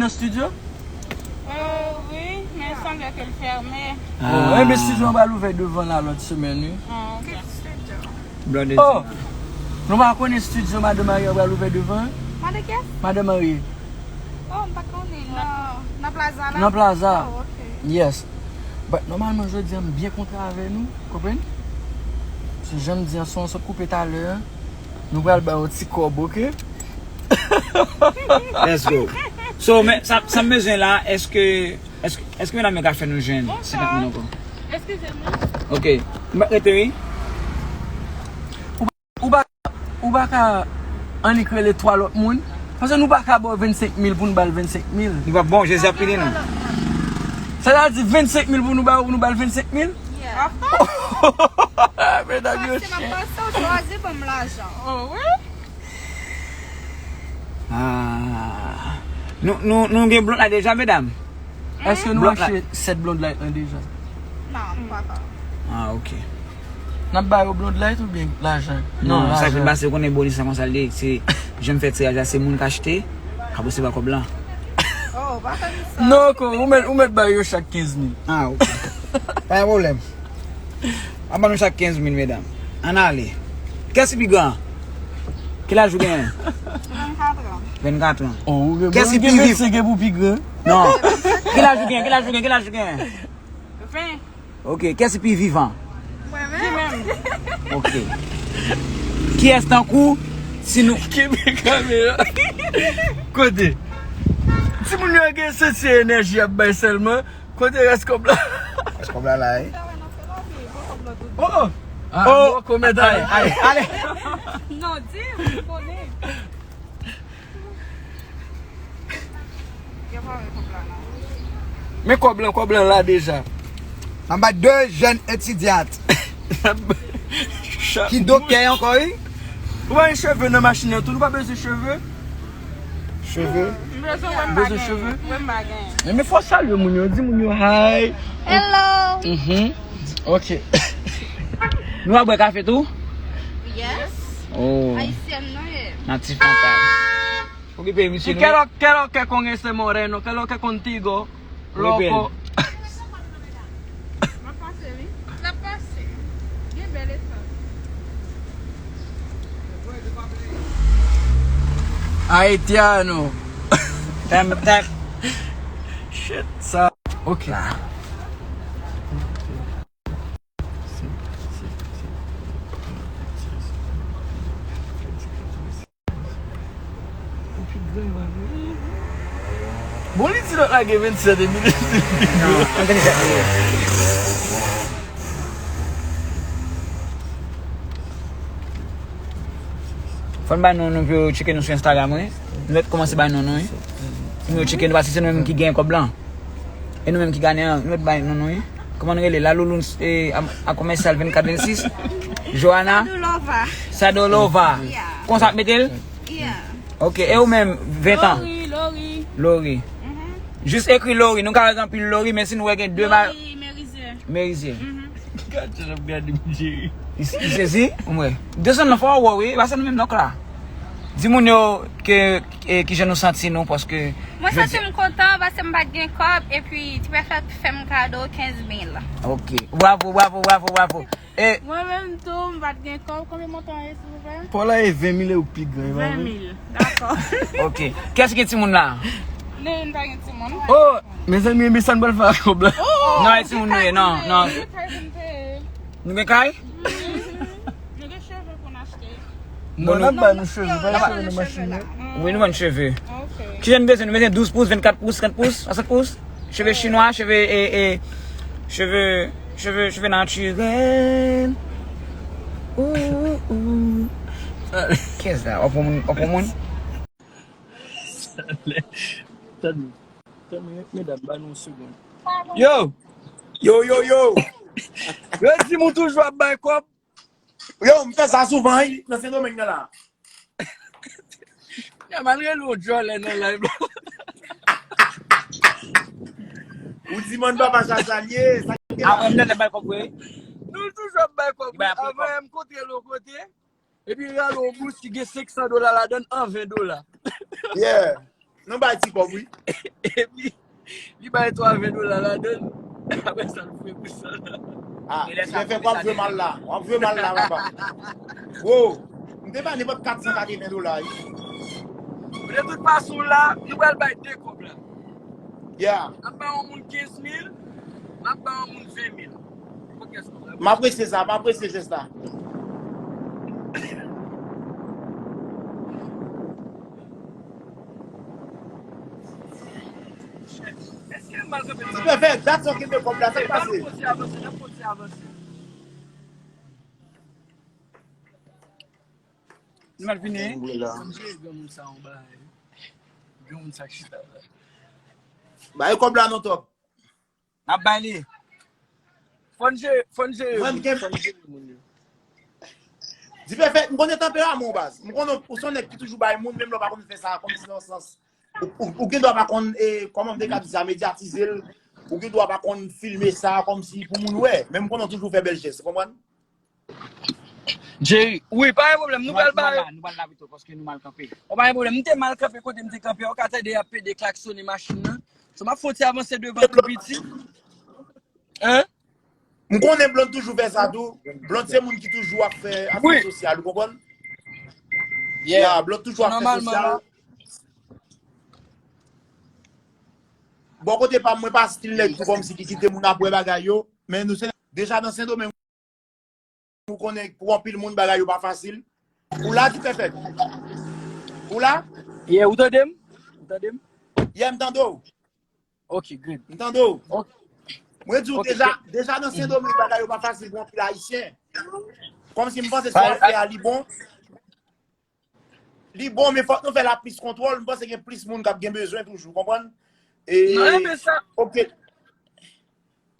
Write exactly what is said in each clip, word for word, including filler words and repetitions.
Nan estidyo? Euh, wi, men sanble ke l fèmen. Oh, enben, estidyo an pral ouvè devan la lòt semèn, wi. Ah, ok. Blonde Oh! Nou pa konn estidyo Madan Maria pral ouvè devan? Madan kiyès? Madan Maria. Oh, m pa konnen. Nan, nan plaza la? Nan plaza. Oh, ok. Yes. But nòmalman, jodi a, m byen kontan avè nou. Konprann? Se jan m di an, se yon sòt koupe talè a. Nou pral ba yon ti kòb, ok? Let's go. So, men, sa, sa m bezwen la, èske, èske, èske medam yo ka fè nou jwenn senkant mil ankò? Eskize m. Ok. M ap rete, wi. Ou pa, ou pa ka annik rele twa lòt moun? Paske nou pa ka ba w vennsenk mil pou nou ba l vennsenk mil. Nou pa bon, Jezi ap pini nou. Sa ta di vennsenk mil pou nou ba w, pou nou ba l vennsenk mil? Yeah. Medam yo Paske m ap chè. Panse w chwazi ban m lajan. Oh, wi. Ah. Nou, nou, nou gen blond la deja, medam? Èske nou Blond light. Achte sèt blond light lan deja? Non, m pa ka. Ah, ok. N ap ba yo blond light oubyen lajan? Non, sa ki Lajan. Pase, ou konnen Bonis sa konsa l ye, se jan m fè tiraj la, se moun k achte k ap resevwa kòb lan. Oh, pa fè m sa. Non, ko, ou mèt, ou mèt ba yo chak kenz mil. Ah, ok. Pa gen pwoblèm. An ban nou chak kenz mil, medam. Ann ale. Kiyès ki pi gran? Ki laj ou genyen? Vennkat an. Vennkat an. Oh, ou gen Kiyès ki gen pi viv? Vennsenk e pou pi gran. Non. Ki laj ou genyen? Ki laj ou genyen? Ki laj ou genyen? Ven. Ok. Kiyès ki pi vivan? Mwen menm. Ok. Kiyès tankou si nou Kenbe kamera. Kote? Timoun yo gen santi enèji ap bay sèlman. Kote rès kòb la? Rès kòb la la, wi. Oh! Ah, Oh! Bon kòmantè. Ale, ale, ale. Non, di m, m konnen. Yo pa wè kòb la non. Men kòb lan, kòb lan la deja. Anba de jèn etidyant ki doktè ankò, wi. Ou pa gen cheve nan machin nan tou, nou pa bezwen cheve. Cheve. M bezwen wè m Bezwen pa cheve? gen. Wè m pa gen. Men men fò salye moun yo, di moun yo hi. Hello. Mhm. Ok. Nou ap bwè kafe tou? Yes. Oh, Ayisyèn nou ye. natif natal. Okipe misye nou. Quiero, quiero que con ese moreno, quiero que contigo, Okipe. Loco. M ap pase, wi. L ap pase. Gen bèl esans. Haitiano. Tèm, tèm. Shit, sa. Ok. Bon, li di lòt la gen vennsèt epi li. Non, an tande sa. Fò n bay non nou pou yo tcheke nou sou Instagram, wi. Nou mèt kòmanse bay non nou, wi. Pou yo tcheke nou, paske se nou menm ki gen kòb lan. E nou menm ki gade an, nou mèt bay non nou, wi. Kòman nou rele? La Louloune, eh, a, a komèsyal vennkat vennsis. Joana. Sadolova. Sadolova. Yeah. Konsa ap mete l? Yeah. Ok, e ou menm, ven tan? Lori, Lori. Lori. Jis ekri Lori. Nou ka wè anpil Lori, men si nou wè gen de ma... Lori Merizye. Merizye. Gad jan l ap gade m, Jerry. Li li sezi? Mwen. Desann nan fò wè, wi. Pase nou menm nòk la. Di moun yo ke, ke kijan nou santi nou, paske... Mwen santi m kontan paske m pa t gen kòb epi ti prefèt fè m kado kenz mil. Ok. Bravo, bravo, bravo, bravo. E... Mwen menm tou, m pa t gen kòb. Konbyen montan ye, silvouplè? Paula e ven mil e ou pi gran, e pa Ven vre? mil. Dakò. Ok. Kiyès ki gen timoun la? Nen pa gen timoun. Oh! Mezanmi, men sa n pral fè ak kòb la. Non, e timoun nou ye, non, non. Li kay vin peye. Nou gen kay? Nou gen cheve pou n achte. Non, n ap ba nou cheve, pa gen cheve nan machin nan. Wi, nou vann cheve. Ok. Kijan nou bezwen? Nou bezwen douz pous, vennkat pous, senkant pous, senkant pous? Cheve chinwa, cheve, e, e, cheve, cheve, cheve natirèl. Ou, ou, ou. Kiyès la? Ou pran moun, ou pran moun? Tann, tann, medam, ba nou yon segonn. Yo! Yo, yo, yo! Yo di moun toujou ap bay kòb. Yo, m fè sa souvan, wi, nan Sendomeng nan la. Ya, malgre nou djòlè nan live la. Ou di, man, papa, sa, sa l ye, sa ki gen la. Apre m tande bay kòb vre. Nou toujou ap bay kòb. Li bay apre kòb. Avan m kontre l yon kote. Epi rale yon bous ki gen senk san dola ladan l an ven dola. Yeah. Nou bay ti kòb, wi. Epi, li bay twa ven dola ladan l. Apre sa, l fwe pou sa la. Ah, Ti Pèfèk, w ap jwe mal la. W ap jwe mal la, papa. Wo, m te bay nenpòt kat san katreven dola, wi. De tout fason la, nou pral bay de kòb la. Yeah. N ap bay yon moun kenz mil, n ap bay yon moun ven mil. Pou kès kòb la? M apresye sa, m apresye jès la. Èske m mal kanpe? Ti Pèfèk, dat sa w kenbe kòb la, sa k pase? N ap kontinye avanse, n ap kontinye avanse. Nou mal vini. Angle la. Mwen jere granmoun sa yon bagay. Granmoun sa k chita la. Ba, e kòb la non, Top. N ap bay li. Fò n jere, fò n jere Mwen, moun, gen- fò n jere moun yo. Ti Pèfèk, m konnen tanperaman w, baz. M konnen ou se yon nèg ki toujou bay moun, menm lè w pa konn fè sa, kòmsi nan sans. Ou, ou, ou gen dwa pa konn, e, kòman m te ka di sa, medyatize l. Ou gen dwa pa konn filme sa, kòmsi pou moun wè. Men m konnen w toujou fè bèl jès, ou konprann? Jerry, wi, pa gen pwoblèm, nou pral Nou pral bare. La, nou pral la pito, paske nou mal kanpe. Bon, pa gen pwoblèm, m te mal kanpe kote m te kanpe, ou ka tande y ap pede klaksone machin nan. So, m ap fè yon ti avanse devan tou piti. Hein? M konnen Blonde toujou fè sa tou. Blonde se moun ki toujou ap fè afè Wi. Sosyal, ou konprann? Yeah. Ya, Blonde toujou ap fè Nòmalman, sosyal. la. Bò kote pa m, mwen pa stil nèg tou kòmsi ki kite moun ap wè bagay yo. Men nou se deja nan Sendomeng, ou konnen pou anpil moun bagay yo pa fasil. Ou la, Ti Pèfèk? Ou la? Yeah, ou tande m? Ou tande m? Yeah, m tande w. Ok, good. M tande w. Ok. Mwen di w Ok, deja, good. Deja nan Sendomeng bagay yo pa fasil pou anpil Ayisyen. Kòmsi m panse sa w ap fè a li bon. Li bon, men fòk nou fè l ak plis kontwòl. M panse gen plis moun k ap gen bezwen toujou, konprann? E, Non, e men sa, ok.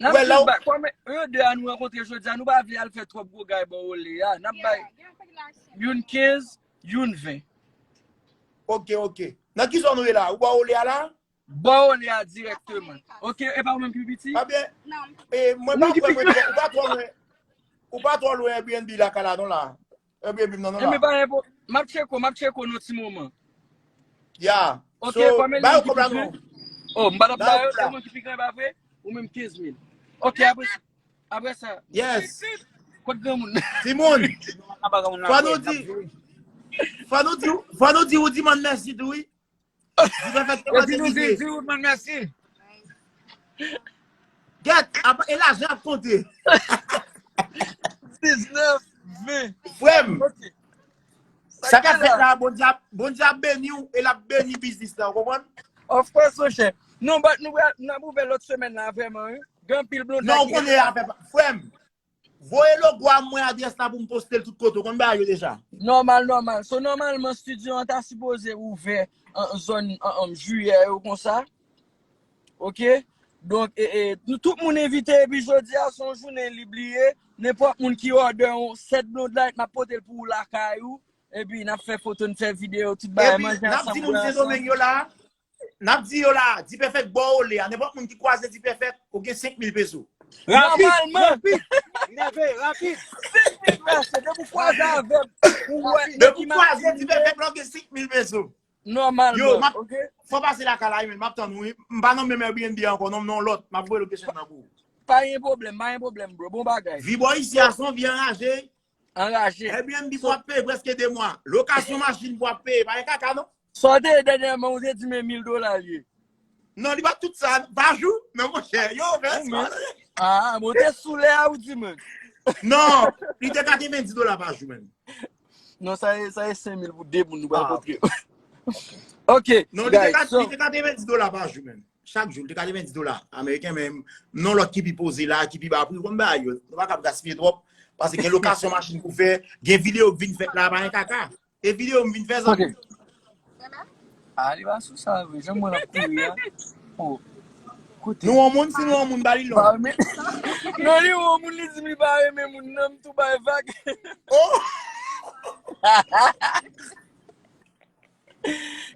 n ap Wè, la jis w- bay, kòm yo de a nou rankontre jodi a, nou pa vle al fè twòp gwo gay bò olè a. N ap bay youn kenz, youn ven. Ok, ok. Nan ki zòn ou ye la? Ou bò olè a la? Bò olè a dirèkteman. Ok, e pa ou menm ki pi piti? Pa byen. E, mwen Moun pa ki kwè pi mwen, ou pa twò lwen. Ou pa twò lwen Airbnb la ka la non la. Airbnb non non E men la. Pa gen pwoblèm. M ap tcheke w, m ap tcheke w nan ti moman. Ya. Ok, So, kòm e ba yo li ki kòb la pi non. Oh, m pa t ap Ba ba yo yo, kòb la. E mwen ki pi gran, e pa vre? Ou menm kenz mil. Ok, apre sa, apre sa, Yes. Kot granmoun? Timoun. Fò nou di, fò nou di, fò nou di ou di mann mèsi tou, wi. Di pa fè Yo di nou di, di ou mann mèsi. Gèt, ap- e lajan ap konte. Diznèf, ven. Frè m, Ok. sa k ap fèt la, Bondye ap, Bondye ap beni w, e l ap beni biznis la, ou konprann? Of course, monchè. Non, but nou pral, n ap ouvè lòt semèn la, vrèman, wi. Gen anpil blonde Non, ou ki konnen afè pa, frè m, voye logo a mwen, adrès la pou m poste l tout kote, ou konn bagay yo deja. Nòmal, nòmal. So, nòmalman, studio an ta sipoze ouvè an zòn an, an jiyè yo konsa. Ok? Donk, e, e, nou tout moun envite, epi jodi a, se yon jounen li bliye. Nenpòt moun ki òdè yon sèt Blonde Light, n ap pote l pou ou lakay ou. Epi n ap fè foto, n fè videyo, tout bagay, Epi, manje n ap di ansanm, moun bwè Sendomeng ansanm. Yo la, n ap di yo la, Ti Pèfèk bò olè a, nenpòt moun ki kwaze Ti Pèfèk, ou gen senk mil peso. Rapid, Nòmalman. Rapid, nève, rapid. Senk mil peso, depi w kwaze avè m, ou wè, Depi ou kwaze Ti Pèfèk la, ou gen senk mil peso. Yo, Nòmalman, m ap, ok? Fò pase lakay la, men, m ap tann ou, wi. M pa nan menm Airbnb ankò, non, m nan lòt, m ap voye location nan pou ou. Pa gen pwoblèm, pa gen pwoblèm, bro. Bon bagay. Vi bò isi a se yon vi anraje. Anraje. Airbnb pou ap peye prèske de mwa. Lokasyon machin pou ap peye, pa gen kaka, non? Sa w te ye dènyèman, ou te di men mil dola l ye. Non, li pa tout sa, pa jou, men monchè, yo, vès, Ah, bon, te sou lè a ou di, man. Non, li te katrevendi dola pa jou, menm. Non, sa e, sa e senk mil pou de moun nou pral Ah. Kontre. Ok, Non, li te, guys, kat, so, li te katrevendi dola pa jou, menm. Chak jou, li te katrevendi dola ameriken, men non lòt ki pi poze la, ki pi ba pri, ou konn bagay yo. Nou pa kab gaspiye twòp, paske gen lokasyon machin pou fè, gen videyo k vin fèt la, pa gen kaka. E videyo m vin fè, zanmi. Ah, li pa sou sa, vre. Jan mwen ap kouri a. Oh. Koute. Nou yon moun, si nou yon moun, ba li lon. Pa renmen. Non, li yon moun, li di m li pa renmen moun nan, m tou bay vag. Oh!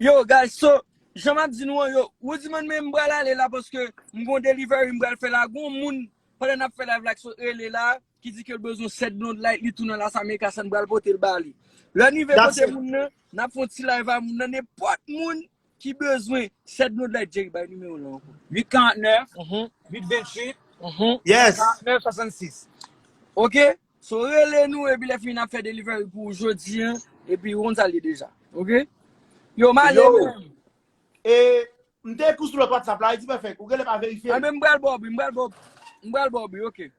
Yo, guys, so, jan m ap di nou an, yo, Woodyman, men m pral ale la paske m gon delivery m pral fè la. Gon moun, pandan n ap fè live la, ki sot rele la, ki di ke l bezwen sèt Blonde Light, li tou nan Las Americas, sa n pral pote l ba li. Lè n rive kote moun nan, n ap fè yon ti live a moun nan, nenpòt moun, ki bezwen sèt Bloodlight, Jerry, bay nimewo w la ankò. Uit karant nèf, Mhm, uit venntuit, mhm. Yes. karant nèf swasannsis. Oke? So, rele nou, epi lè fini, n ap fè delivery pou ou jodi an, epi ou konn sa l ye deja. Oke? Yo, m ale Yo. menm. E m te ekri w sou lòt WhatsApp la, li di pèfèk. Ou genlè pa verifye. Anben, m pral ba w, m pral ba w, m pral ba w, oke.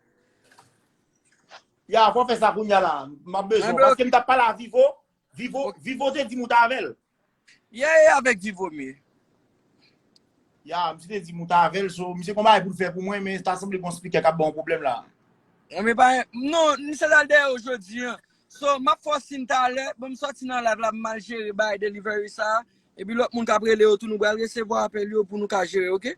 Ya, fò fè sa kounye a la. M ap bezwen. Anben, Paske m t ap pale a Vivo. Vivo, Vivo te di m ou t avè l. Yeah, yeah, avèk Vivo m ye. Ya, misye te di m ou t avè l, so, misye gon bagay pou l fè pou mwen, men ta sanble gon spikè k ap ban yon pwoblèm la. Mwen pa, non, misye t al dèyè yo jodi an. So, m ap fè w siy talè, bon, m sòti nan live la, m al jere bagay delivery sa, epi lòt moun k ap rele yo tou, nou pral resevwa apèl yo pou nou ka jere, oke?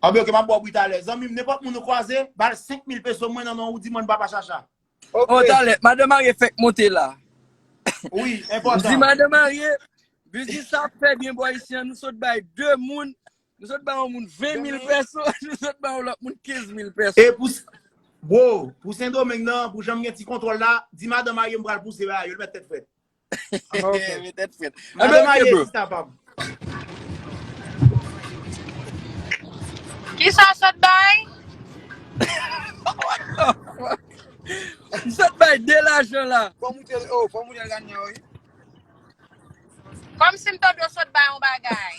Anben, oke, m ap ba w bri talè. Zanmi m, nenpòt moun ou kwaze, ba l senk mil peso mwen nan non ou di mwen Papa Chacha. Oh, talè, madan Marie fèk monte la. Wi, Ou di enpòtan. madan Marie, biznis sa ap fè byen bò isi an, nou sot bay de moun, nou sot bay yon moun ven mil peso, nou sot bay yon lòt moun kenz mil peso. E pou s- Bro, pou Sendomeng nan, pou jan m gen ti kontwòl la, di madan Marie m pral pouse ba yo, l mèt tèt frèt. Mete tèt frèt. Madan Anben, Marie, oke, bro. Sista pa m. Kisa w sot bay? M sot bay de lajan la. Fò moute, oh, fò moute al gade wi. Kòmsi m tande w sot bay yon bagay.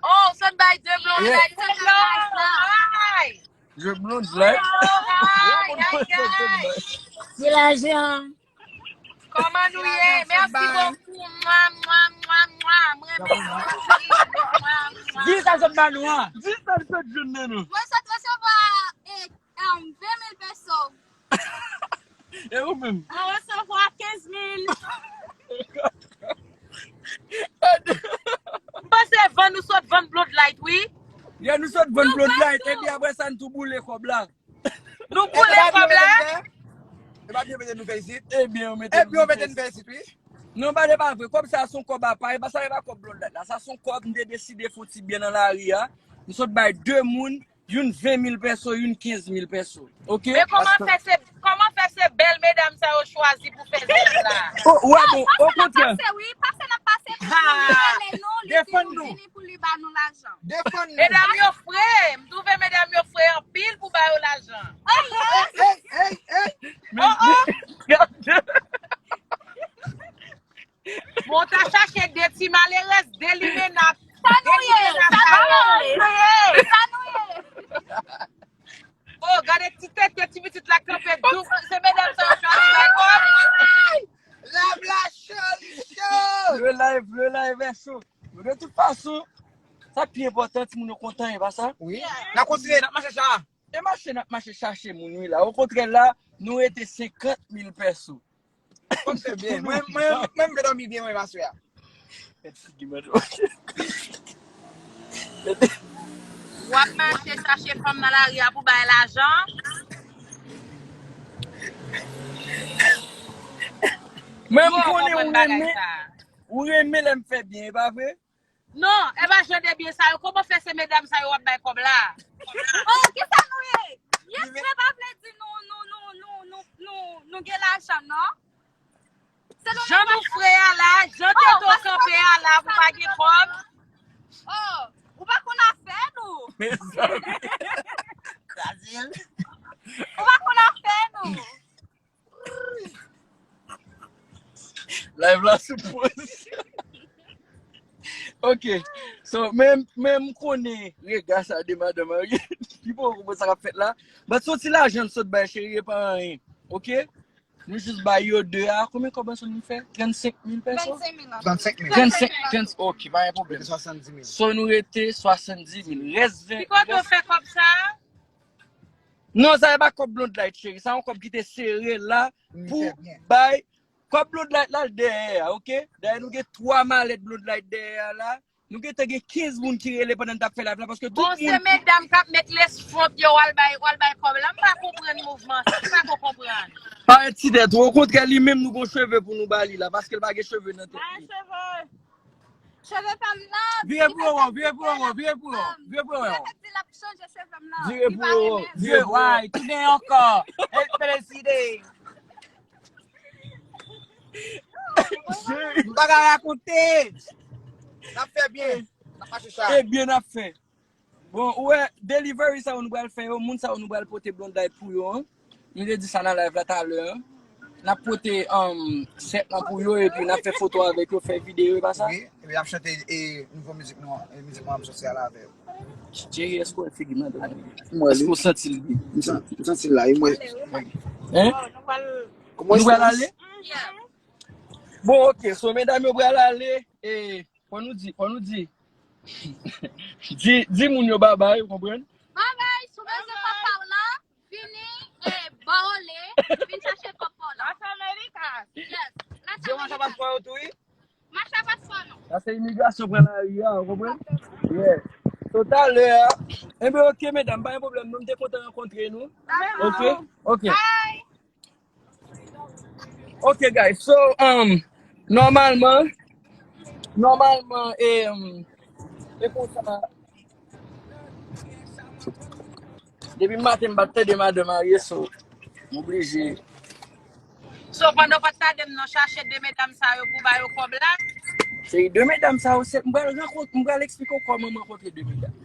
Oh, w sot bay de blond Yeah. light, sot bay light la. Ay! Je blond light. Oh, ay, ay, ay. Se lajan. Kòman nou ye? Mèsi bokou. Mwa, mwa, mwa, mwa. Mwen renmen nou anpil. Mwa, mwa. Di sa sot ba nou an. Di sa l sot jwenn nan nou. Mwen sot resevwa eh, um, ven mil peso. E ou menm? Mwen resevwa kenz mil. M panse vann nou sot vann Bloodlight, wi. Yeah, nou sot vann Bloodlight, epi apre sa, n tou boule kòb la. Nou boule kòb la. E pa byen mete nou fè isit. Ebyen, ou mete Epi yo mete nou fè isit, wi. Non, ba de pa vre. Kòb sa se yon kòb apa. E pa sa, e pa kòb Bloodlight la. Sa se yon kòb m te deside fè yon ti byen nan lari a. M sot bay de moun, youn ven mil peso, youn kenz mil peso. Oke? Men kòman fè se, kòman fè se bèl medam sa yo chwazi pou fè zèv la? Oh, wè, bon, okontrè. Pase, wi, pase n ap pase pou nou rele nou, li di Defann nou nou. Vini pou li ba nou lajan. Defann nou. Medam yo fre, m twouve medam yo fre anpil pou ba yo lajan. Ey, ey, ey. Men, Bon, ta chache de ti malerèz, de limena. Sa nou ye, sa nou ye, sa nou ye. Oh, gade ti tete, ti pitit la kanpe dou. Se medam sa yo chwazi bay kòb. Live la cho, li cho. Le live, le live est chaud. Men de tout fason, sa k pi enpòtan, timoun yo kontan, e pa sa? Wi. N ap kontinye, n ap mache cha. E mache, n ap mache chache moun, wi, la. Okontrè, la, nou rete senkant mil peso. Konn fè byen. Mwen, mwen, mwen, m fè dòmi byen, mwen, aswè a. Mèt figi mwen, ok. W ap mache chache fanm nan lari a pou bay lajan. Mwen, m Yo, konnen konprann ou bagay renmen, sa. Ou renmen lè m fè byen, e pa vre? Non, e pa jan de byen sa yo. Kòman fè se medam sa yo w ap bay kòb la? Oh, kisa nou ye? Yes, mwen pa vle di nou, nou, nou, nou, nou, nou, nou gen lajan, non? Se nou Jan nou fre a la, jan tete w kanpe a la, pou pa gen kòb. Oh, ou pa konn afè nou. Kraze l. Ou pa konn afè nou. Live la sou poz. Ok. So, men, men m konnen rega sa de madanm an. Li poko konprann sa k ap fèt la. But se yon ti lajan n sot bay cheri, e pa anyen. Ok? Nou jis bay yo de a. Konbyen kòb ansanm nou fè? Trannsenk mil peso? Vennsenk mil. Trannsenk mil. Trannsenk, trannsenk, ok, pa gen pwoblèm. Swasanndis mil. So, nou rete swasanndis mil. Rès ven. Ki kote w fè kòb sa? Non, sa e pa kòb Bloodlight, cheri. Sa yon kòb ki te sere la pou bay. Kòb Bloodlight la, l dèyè a, ok? Dayè, nou gen twa malèt Bloodlight dèyè a la. Nou gentan gen kenz moun ki rele pandan n t ap fè live la, paske tout Bon, se moun. Medam k ap met lace front yo, w al bay, w al bay kòb la. M pa konprann mouvman sa. M pa ko konprann. Pa enkyete tèt ou. Okontrè, li menm, nou gon cheve pou nou ba li la, paske l pa gen cheve nan tèt li. Cheve pa m nan. Vire pou ou, vire pou ou, vire pou ou, vire pou ou. Mwen te di l ap chanje cheve m nan. Vire pou ou, vire pou ou. Vye way, tounen ankò. El preside. M pa ka rakonte. N ap fè byen. N ap mache sa. E byen n ap fè. Bon, ou wè, delivery sa yo nou pral fè yo, moun sa yo nou pral pote Blondlite pou yo an. Nou te di sa nan live la talè an. N ap pote um, sèt lan pou yo, epi n ap fè foto avèk yo, fè videyo, e pa sa? Wi, epi n ap chante e, nouvo mizik nou an, e mizik mwen ap soti a la avè yo. Jerry, èske w wè figi m nan? Èske w santi l byen? M san- m santi l la, e mwen. Hein? Nou pral ale? Bon, ok, so medam yo pral ale, e fò nou di, fò nou di, di, di moun yo babay, ou konprann? Babay, si w bezwen papa w la, vini e ba w le, vin chache papa w la. Las Americas. Yes, Las Americas. Di yo mache paspò yo tou, wi. Mache paspò nou. Sa se imigrasyon pran lari a, ou konprann? Yeah. So talè a, enben ok, medam, pa gen pwoblèm, non, m te kontan rankontre nou. Ok, ok. Bye. Ok, guys, so, um, nòmalman, nòmalman, e, um, e konsa, depi maten m pa t tande madan marye, so, m oblije. So, pandan w pa t tande m nan chache de medam sa yo pou ba yo kòb la? Se de medam sa yo, se, m pral rankont-, m pral eksplike w kòman m rankontre de medam.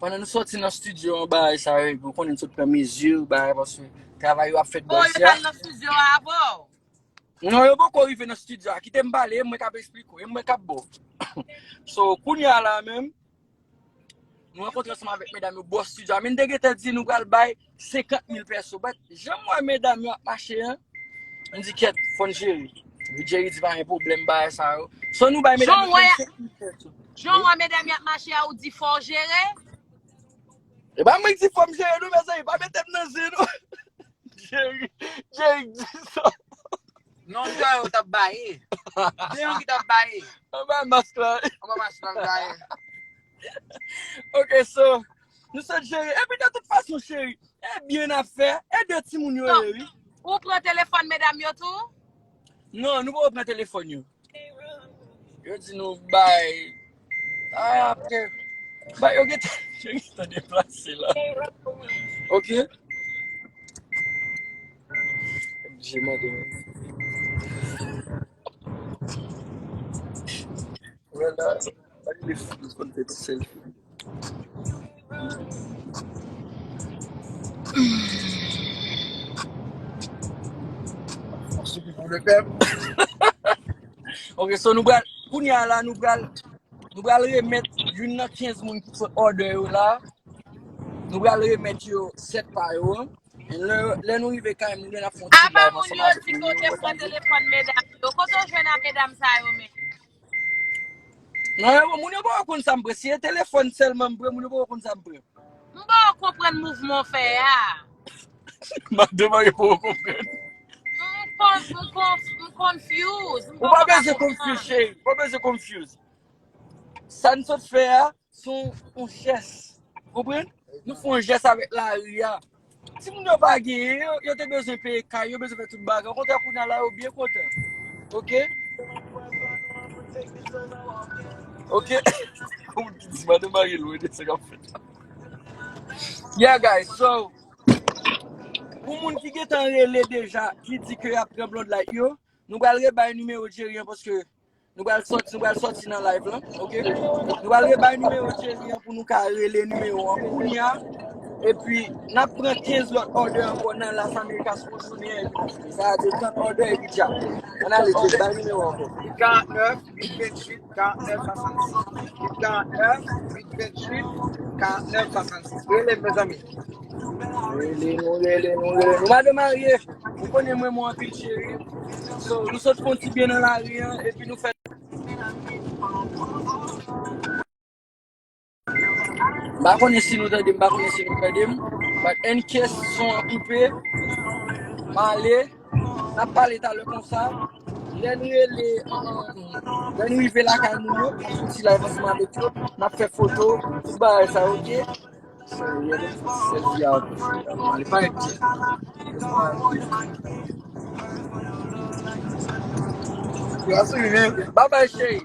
Pandan nou sòti nan estidyo an, bagay sa yo, epi ou konnen n sot pran mezi, bagay, paske travay yo ap fèt bò isi a. Oh, yo t al nan estidyo a avè w? Non, yo poko rive nan estidyo a. Kite m pale, e mwen k ap eksplike w, e mwen k ap ba w. So, kounye a la menm, nou rankontre ansanm avèk medam yo bò estidyo a. Men n te gentan di nou pral bay senkant mil pèso. But, jan m wè medam yo ap mache an, m di, "Kèt, fò n jere." Jerry di, "Pa gen pwoblèm, bagay sa yo." So, nou bay medam yo trannsenk mil pèso. Jan w wè medam y ap mache a, ou di fò w jere? E pa mwen ki di fò m jere, non, mezanmi, pa mete m nan zen, non. Jerry, Jerry di sa. Non, m kwè yo t ap baye. De yo ki t ap baye. Anba mask la. Anba mask la, m gaye. Ok, so, nou sot jere. Epi, de tout fason, cheri, e byen n ap fè. E de timoun yo ye, wi. Ou pran telefòn medam yo tou? Non, nou poko pran telefòn yo. Yo di nou bay. Ah, apre. Bay, yo gentan, yo gentan deplase la. Ok. Oblije mande mwen. Wè la, bay li fou, konn fè ti selfie. Ok, so nou pral, kounye a la, nou pral, nou pral remèt youn nan kenz moun ki sot òdè yo la. Nou pral remèt yo sèt pa yo. Lè, lè nou rive kay moun yo, n ap fè yon ti live ansanm avèk moun yo. Apa moun yo di ke w te pran telefòn medam yo. Kote w jwenn a medam sa yo menm? Non, yo, moun yo poko konn sa m pran. Si e telefòn sèlman m pran, moun yo poko konn sa m pran. M poko konprann mouvman w fè a. Madan marye poko konprann. M kon-, m konf-, m confuse. M poko konprann. Ou pa bezwen confuse, cheri. Ou pa bezwen confuse. Sa n sot fè a, se yon, yon jès. Konprann? Nou fè yon jès avèk lari a. Timoun yo pa genyen, yo, yo te bezwen peye kay, yo bezwen fè tout bagay. Okontrè, kounye a la, yo byen kontan. Ok? Ok? Kòm ki di, madan marye lwen de sa k ap fèt. Yeah, guys, so, pou moun ki gentan rele deja, ki di ke y ap pran Blondlite yo, nou pral rebay nimewo Jerry an, paske nou pral sòti, nou pral sòti nan live lan, ok? Nou pral rebay nimewo Jerry an pou nou ka rele nimewo an kounye a. Epi, n ap pran kenz lòt òdè ankò nan Las Americas pou jounen an, epi sa a di trant òdè epi djab. Ann ale, Jerry, bay nimewo ankò. Karant nèf, uit venntuit, karant nèf, swasannsis. Uit karant nèf, uit venntuit, karant nèf, swasannsis. Rele m, mezanmi. Rele nou, rele nou, rele nou. Madan marye, ou konnen mwen, mwen anpil cheri. So, nou sot fè yon ti byen nan lari an, epi nou fè. M pa konnen si nou tande m, m pa konnen si nou tande m. But in case son an koupe, m ale. N ap pale talè konsa. Lè n rele, um, lè n rive lakay moun yo, n ap fè ti live ansanm avèk yo, n ap fè foto, tout bagay sa, ok? So, yeah, sèvi a, li pa ret byen. Bye bye, cheri.